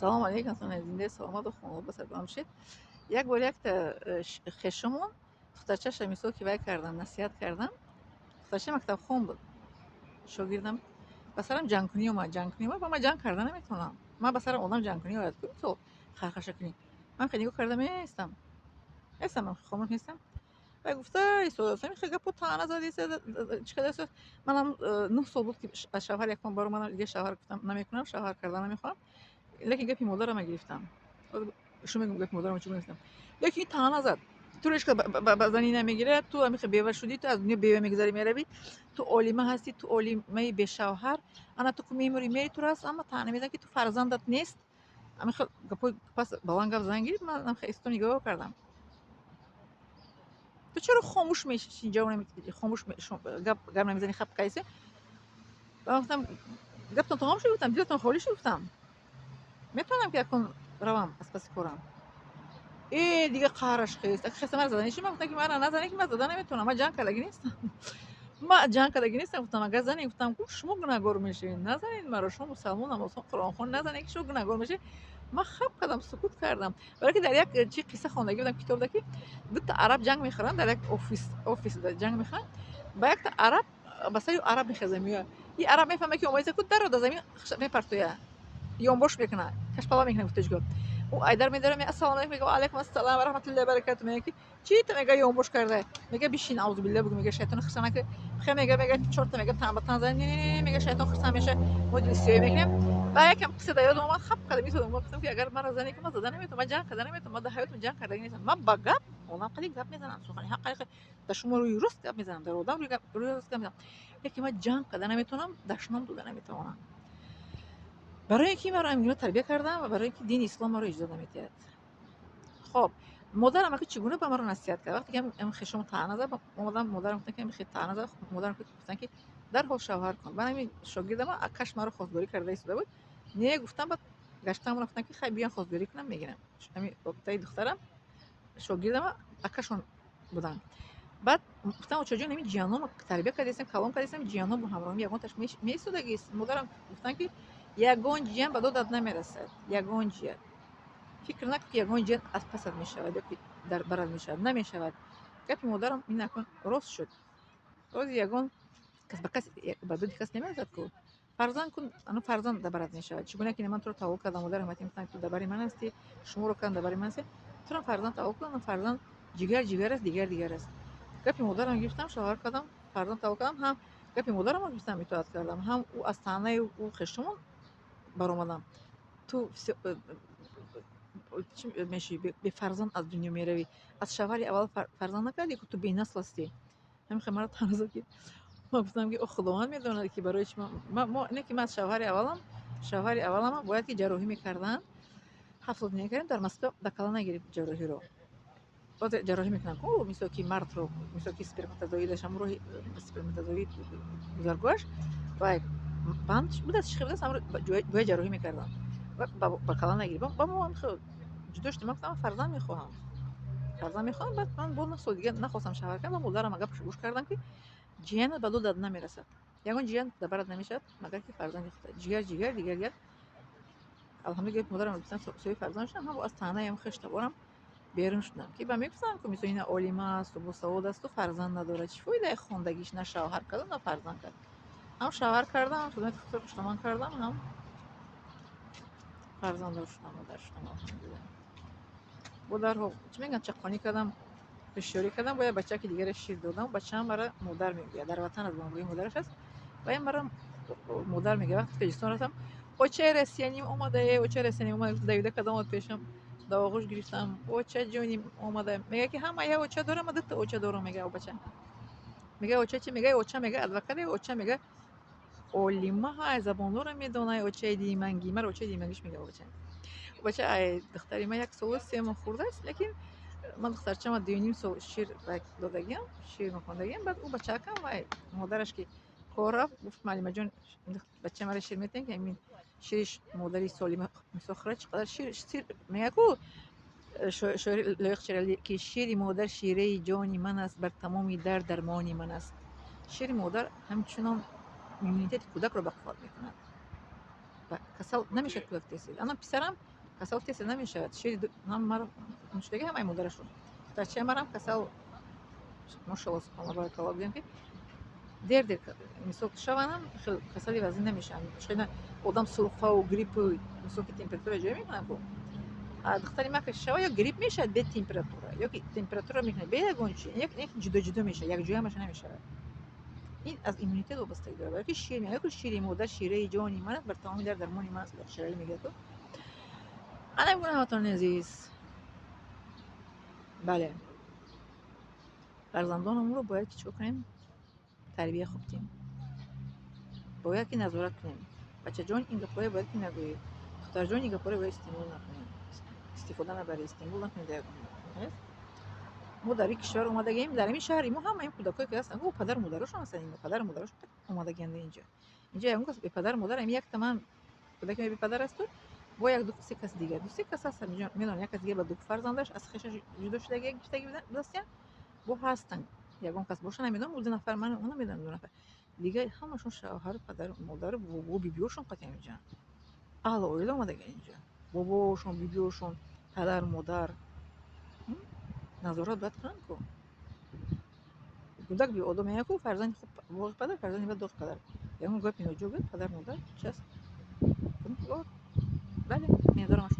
Салому алейкум, зиндаи саломату хонавода сарбаланд бошед. Як бор якта хешумон духтарчаша, мисол, ки вай кардам, насиҳат кардам. Духтарча мактабхон буд, шогирдам. Ба сарам ҷангкунӣ омад, ҷангкунӣ омад ва ман ҷанг карда наметавонам. Ман ба сарам одам ҷангкунӣ ояд, ку, мисол, хархаша кунӣ. Ман хеле нигоҳ карда меистам, нестам, ман хомӯш нестам. Вай гуфта истодааст, хеле гапо таъна зада, чӣ кардааст. Манам 9 сол буд, ки аз шавҳар якум баромадам, дигар шавҳар гуфтам намекунам, шавҳар карда намехоҳам. Лекин гапи модарама гирифтам. Шумо мегӯм, гапи модарама чӣ гирифтам. Лекин таъна зад: ту решка ба занӣ намегирад, ту ҳамихе бева шудӣ, ту аз дунё бева мегузарӣ, меравӣ, ту олима ҳастӣ, ту олимаи бешавҳар, ана ту ку мемурӣ, мери, ту раст. Аммо таъна мезанад, ки ту фарзандат нест. Ҳамихел гапҳои пас баланд гап зан гирифт. Ман исто нигоҳ кардам. Ту чаро хомӯш мешишӣ, хомӯш, гап намезанӣ, хап кайсе? Ба гуфтам: «Гаптон тамом шуд?» Гуфтам: «Дилатон холӣ шуд?» Гуфтам: «Метавонам, ки акун равам аз паси корам?» Э, дига қаҳраш хест, хеста мара задани шуд. Ман гуфтам, ки мара назане, ки ман зада наметавонам, ман ҷанг кардагӣ нестам, ман ҷанг кардагӣ нестам. Гуфтам: «Агар занед, — гуфтам, — ку шумо гунаҳгор мешавед. Назанед маро, шумо мусалмон, намозхон, қуръонхон, назанед, ки шумо гунаҳгор мешавед». Ман хап кардам, сукут кардам, барое ки дар як чи қисса хондагӣ будам, китобда, ки дута араб ҷанг мехӯранд, дар як офис ҷанг мехӯранд. Ба якта араб, ба сари араб мехеза, меояд. И араб мефаҳмад, ки омадиса ку, дарро дар замин мепартояд, ёнбош мекунад, кашпала мекунад, гуфтаҷго. Ӯ айдар медара, ме: «Ассалому алайкум», мега, «Алайкум ассалам ва раҳматуллоҳи баракату». Мега, ки чи та, мега, ёнбош карда? Мега: «Бишин, аузубилла бугу», мега, «шайтони хирса нака». Хе, мега, чорта, мега, тан ба тан зан, не, мега, шайтон хирса меша, мо дили сиёҳ мекунем. Ба якам қисса дар ёдам омад, хап карда мисодам. Гуфтам, ки агар мара зане, ки ман зада наметавонам, ман ҷанг карда наметавонам, ман дар ҳаётам ҷанг кардагӣ нестам. Ман ба гап одам қади гап мезанам, сухани ҳақ қади дар шумо рӯи рост гап мезанам, дар одам рӯи рост гап мезанам, лекин ман ҷанг карда наметавонам, дашном дода наметавонам, барои ин ки маро ҳамин гуна тарбия кардам ва барои ин ки дини ислом маро иҷоза намедиҳад. Хоб, модарам ака чӣ гуна ба маро насиҳат кард? Вақте ки ҳам хешомо таъна зад, омадам, модарам гуфтан, ки ҳами таъна зад. Модарам гуфтан, ки дарҳол шавҳар кун. Баъд ҳамин шогирдама акаш маро хостгорӣ карда истода буд. Не, гуфтам. Баъд гаштам, гуфтам, ки хай, биён, хостгорӣ кунам, мегирам. Ҳамин таи духтарам, шогирдама акашон буданд. Баъд гуфтам: «Очаҷон, ҳамин ҷиянҳомо тарбия кардастем, калон кардастем, ҷиянҳо бо ҳамроҳӣ ягонташ меистодагист?» Модарам гуфтанд, ки ягон ҷиян ба додат намерасад, ягон ҷиян. Фикр накун, ки ягон ҷиян аз пасат мешавад ё ки дар барат мешавад, намешавад. Гапи модарам ин акун рост шуд. Рози ягон кас ба кас ба доди кас намерасад ку. Фарзанд кун, ано фарзанд дар барат мешавад. Чӣ гуна ки ман туро таваллуд кардам, модар раҳматӣ гуфтанд, ту дар бари ман ҳастӣ, шуморо кардам, дар бари ман ҳастӣ, турам фарзанд таваллуд кун, ано фарзанд ҷигар ҷигар аст, дигар дигар аст. Гапи модарам гирифтам, шавҳар кардам, фарзанд таваллуд кардам. Ҳам гапи модарамро гирифтам, итоат кардам, ҳам ӯ аз таънаи ӯ хешомон баромадам. Ту чӣ мешавӣ, бефарзанд аз дунё меравӣ, аз шавҳари аввал фарзанд накардӣ ку, ту бенасл ҳастӣ. Ҳамин хел маро таъна зад, ки ман гуфтам, ки о, Худованд медонад, ки барои чи не, ки ман аз шавҳари аввалам, шавҳари аввалама бояд ки ҷарроҳӣ мекарданд. 7 сол зиндагӣ кардем дар Москва, ба кала нагирифт ҷарроҳиро. Боз ҷарроҳӣ мекунанд ку, мисол, ки мардро, мисол, ки сперматозоидаш, ҳамон роҳи сперматозоид гузаргоҳаш вай банд будааст, чӣ хел будааст, ҳамро бояд ҷарроҳӣ мекарданд. Ба кала нагирифт. Ба мо ҳам хел ҷудо шудем. Ман гуфтам: «Фарзанд мехоҳам, фарзанд мехоҳам». Баъд ман бо 9 сол дигар нахостам шавҳар кардам ва модарам гапашо гӯш кардам, ки ҷиянат ба додат намерасад, ягон ҷиян дар барат намешавад, магар ки фарзанди худат. Ҷигар ҷигар, дигар дигар. Алҳамдулилла, гапи модарам гуфтам, соҳиби фарзанд шудам, ҳам аз таънаям хештаборам берун шудам, ки ба мегуфтанд ку, мисол, ина олима асту босавод асту фарзанд надорад, чӣ фоидаи хондагиш? На шавҳар кард, на фарзанд кард. Ҳам шавҳар кардам, ҳам хидмати худро хуштоман кардам, ҳам фарзанддор шудам, модар шудам, алҳамдулилла. Бо дарҳол, чӣ мегӯянд, чаққонӣ кардам, ҳушёрӣ кардам, бо як бачаки дигаре шир додам. Бачаам мара модар мегӯяд, дар ватан аз бомбои модараш аст ва ин мара модар мегӯяд. Вақте Тоҷикистон рафтам, очаи россияним омадае, очаи россияним омада, давида кардам, омад пешам, дар оғӯш гирифтам, оча ҷоним омада. Мега, ки ҳама як оча дорам, ман дута оча дорам, мега бача. Мега: «Оча чи?» Мега: «Оча, мега, адвокат, оча, мега, олима ҳай, забонҳоро медонад, очаи димангӣ». Мара очаи димангиш мега бача. Бача ай духтари ман 1 солу 3 моҳ хурдааст, лекин ман духтарчама 2,5 сол шир додагиам, шир мехондагиам. Баъд ӯ бачаакам вай модараш ки кор рафт, гуфт: «Маълимаҷон, бача мара шир метиҳем, ки ҳамин шири модари солима мисол хӯрад, чӣ қадар шир мега ку». Шоири Лоиқ Шералӣ, ки шири модар шираи ҷони ман аст, бар тамоми дард дармони ман аст. Шири модар ҳамчунон иммунитети кӯдакро бақувват мекунад. Касал намешавад кӯдак тез. Ана писарам касал тез намешавад. Шири маро шудаги ҳамаи модарашон. Духтарчаи марам касал, мошалло, субҳаналло, баракалло, гӯям, ки дер дер мисол шаванам, хел касали вазин намешаванд. Шояд одам сурфау, гриппу, мисол, ки температура ҷой мекунад ку. А духтари ман ки шава, ё грипп мешавад бе температура, ё ки температура мекунад бе ягон чи, ё ҷудо ҷудо мешавад, якҷоя маша намешавад. Ин аз иммунитет вобастагӣ дорад. Барои ки шир, ё шири модар шираи ҷони ман аст, бар тамоми дар дармони ман аст, шираи мегӯяд ку. Ана гуна, ҳамватанони азиз, бале, фарзандонамонро бояд ки чикор кунем? Тарбия хуб диҳем, бояд ки назорат кунем. Бачаҷон, ин гапҳое бояд ки нагӯӣ, духтарҷон, ин гапҳоро бояд истеъмол накунем, истифода набарӣ, истеъмол накунед. Мо дар ин кишвар омадагием, дар ҳамин шаҳри мо ҳама ин кӯдакое ки ҳастанд, падару модарошон ҳастанд, ин падару модарошон омадагианд инҷа. Инҷа ягон кас бепадару модар, ами якта ман кӯдаки бепадар асту бо як ду се кас дигар, ду се кас ҳастанд. Медонам, як кас дигар ба ду фарзандаш аз хешаш ҷудо шудаги гирифтаги будастиян, бо ҳастанд, ягон кас боша, намедонам, ду нафар ман намедонам, ду нафар дигар ҳамашон шавҳару падару модару бобо бибиёшон қатъиан инҷа, аҳлу оила омадагиан инҷа, бобошон, бибиёшон, падар, модар назорат бояд кунанд ку. Кӯдак беодоб меяд ку, фарзанди хуб боғи падар, фарзанди бад доғи падар. Ягон гапи ноҷо гӯяд, падар, модар час. Бале, миннатдорам аз шумо.